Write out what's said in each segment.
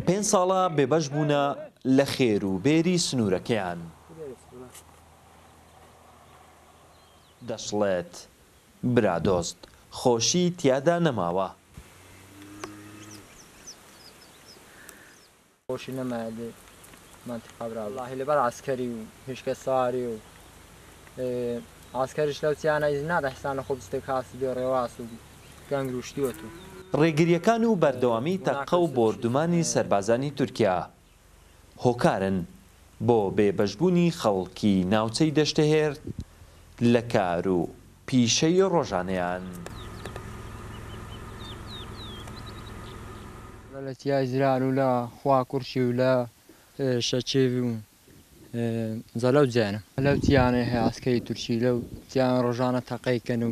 پێنج ساڵە بێبەش بوونە لە خێر و بێری سنوورەکەیان. دەشڵێت، برادۆست خۆشی تیادا نەماوە. خۆشی نەمایە لێ مەنتیقە برا وەڵاهی لەبەر عەسکەری و هیشکە ساری و عەسکەریش لەو چیانە ئیزن نادا حسان لە خۆ بچتە کاس بێ ڕێواس و گەنگر و شتی وەتوو. ڕێگرییەکان و بەردەوامی تەقە و بۆردومانی سەربازانی تورکیا هۆکارن بۆ بێبەشبوونی خەڵکی ناوچەی دەشتەهێرد لە کار و پیشەی ڕۆژانەیان. لە چیای زرار و لە خواکوڕکی و لە شەکێڤ و جا لەو جیانە. لەو چیانەی هەیە عەسکەری تورکی لەو چیانە ڕۆژانە تەقەی کەن و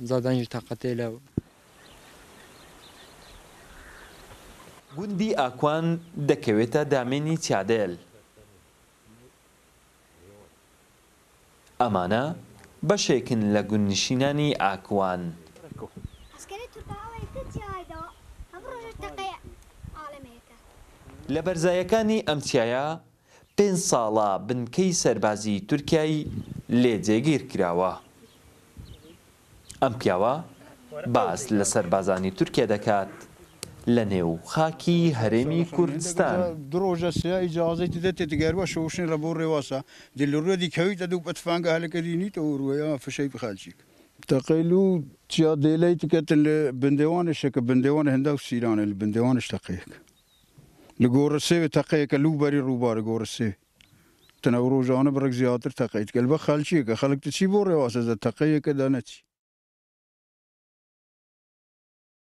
جا دەنگی تەقە تێ لەو. گوندی ئاکوان دەکەوێتە دامێنی چیادێل. ئەمانە بەشێکن لە گوندنشینانی ئاکوان. لە بەرزایەکانی ئەم چیایە پێنج ساڵە بنکەی سەربازیی تورکیای لێ جێگیر کراوە. ئەم پیاوە باس لە سەربازانی تورکیا دەکات لە نێو خاکی هەرێمی کوردستان.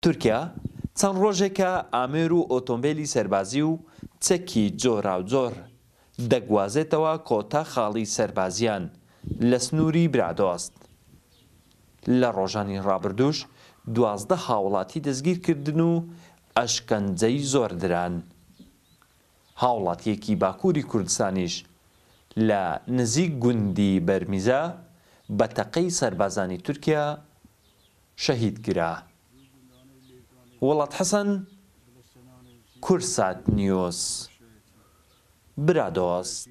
تورکیا چەند ڕۆژێکە ئامێر و ئۆتۆمبێلی سەربازی و چەکی جۆراوجۆر دەگوازێتەوە کۆتا خاڵی سەربازیان لە سنووری برادۆست. لە ڕۆژانی ڕابردووش 12 هاوڵاتی دەستگیرکردن و ئەشکەنجەی زۆر دران. هاوڵاتییەکی باکووری کوردستانیش لە نزیک گوندی بەرمیزە بە تەقەی سەربازانی تورکیا شەهید کرا. وڵات حەسەن، کوردسات نیوز، برادۆست.